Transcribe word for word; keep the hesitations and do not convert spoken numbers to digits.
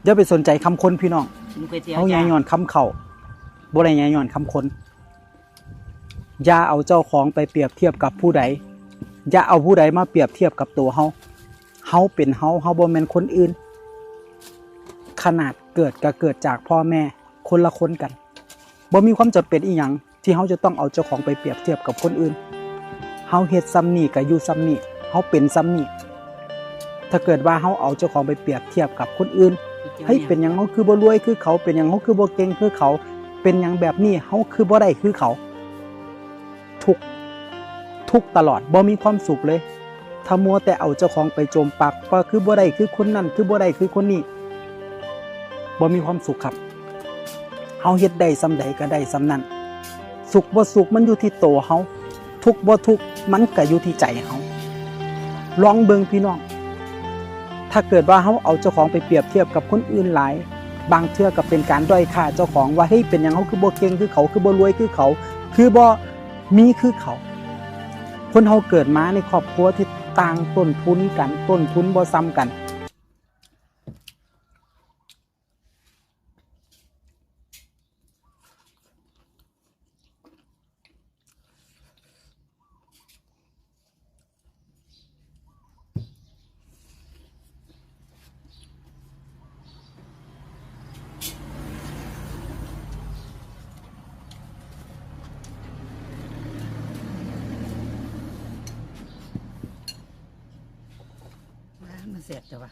อย่าไปสนใจคำคนพี่น้อง กินก๋วยเตี๋ยว เฮา จ้ะ ย่างย้อนคำเขา บ่ได้ย่างย้อนคำคน อย่าเอาเจ้าของไปเปรียบเทียบกับผู้ใด อย่าเอาผู้ใดมาเปรียบเทียบกับตัวเฮา เฮาเป็นเฮา เฮาบ่แม่นคนอื่น ขนาดเกิดก็เกิดจากพ่อแม่ คนละคนกัน บ่มีความจำเป็นอีหยังที่เฮาจะต้องเอาเจ้าของไปเปรียบเทียบกับคนอื่น เฮาเฮ็ดส่ำนี้ก็อยู่ส่ำนี้ เฮาเป็นส่ำนี้ ถ้าเกิดว่าเฮาเอาเจ้าของไปเปรียบเทียบกับคนอื่น เฮ้ย เป็นหยังเฮาคือบ่รวยคือเขา เป็นหยังเฮาคือบ่เก่งคือเขา เป็นหยังแบบนี้เฮาคือบ่ได้คือเขา ทุกข์ ทุกข์ตลอด บ่มีความสุขเลย ถ้ามัวแต่เอาเจ้าของไปโจมปาก ว่าคือบ่ได้คือคนนั้น คือบ่ได้คือคนนี้ บ่มีความสุขครับ เฮาเฮ็ดได้ส่ำใดก็ได้ส่ำนั้น สุขบ่สุขมันอยู่ที่ตัวเฮา ทุกข์บ่ทุกข์มันก็อยู่ที่ใจเฮา ลองเบิ่งพี่น้อง ถ้าเกิดว่าเฮาเอาเจ้าของไปเปรียบเทียบกับคนอื่นหลาย บางเทื่อก็เป็นการด้อยค่าเจ้าของ ว่า เฮ้ย เป็นหยังเฮาคือบ่เก่งคือเขา คือบ่รวยคือเขา คือบ่มีคือเขา คนเฮาเกิดมาในครอบครัวที่ต่างต้นทุนกัน ต้นทุนบ่ส่ำกัน มันแซ่บแต่ว่า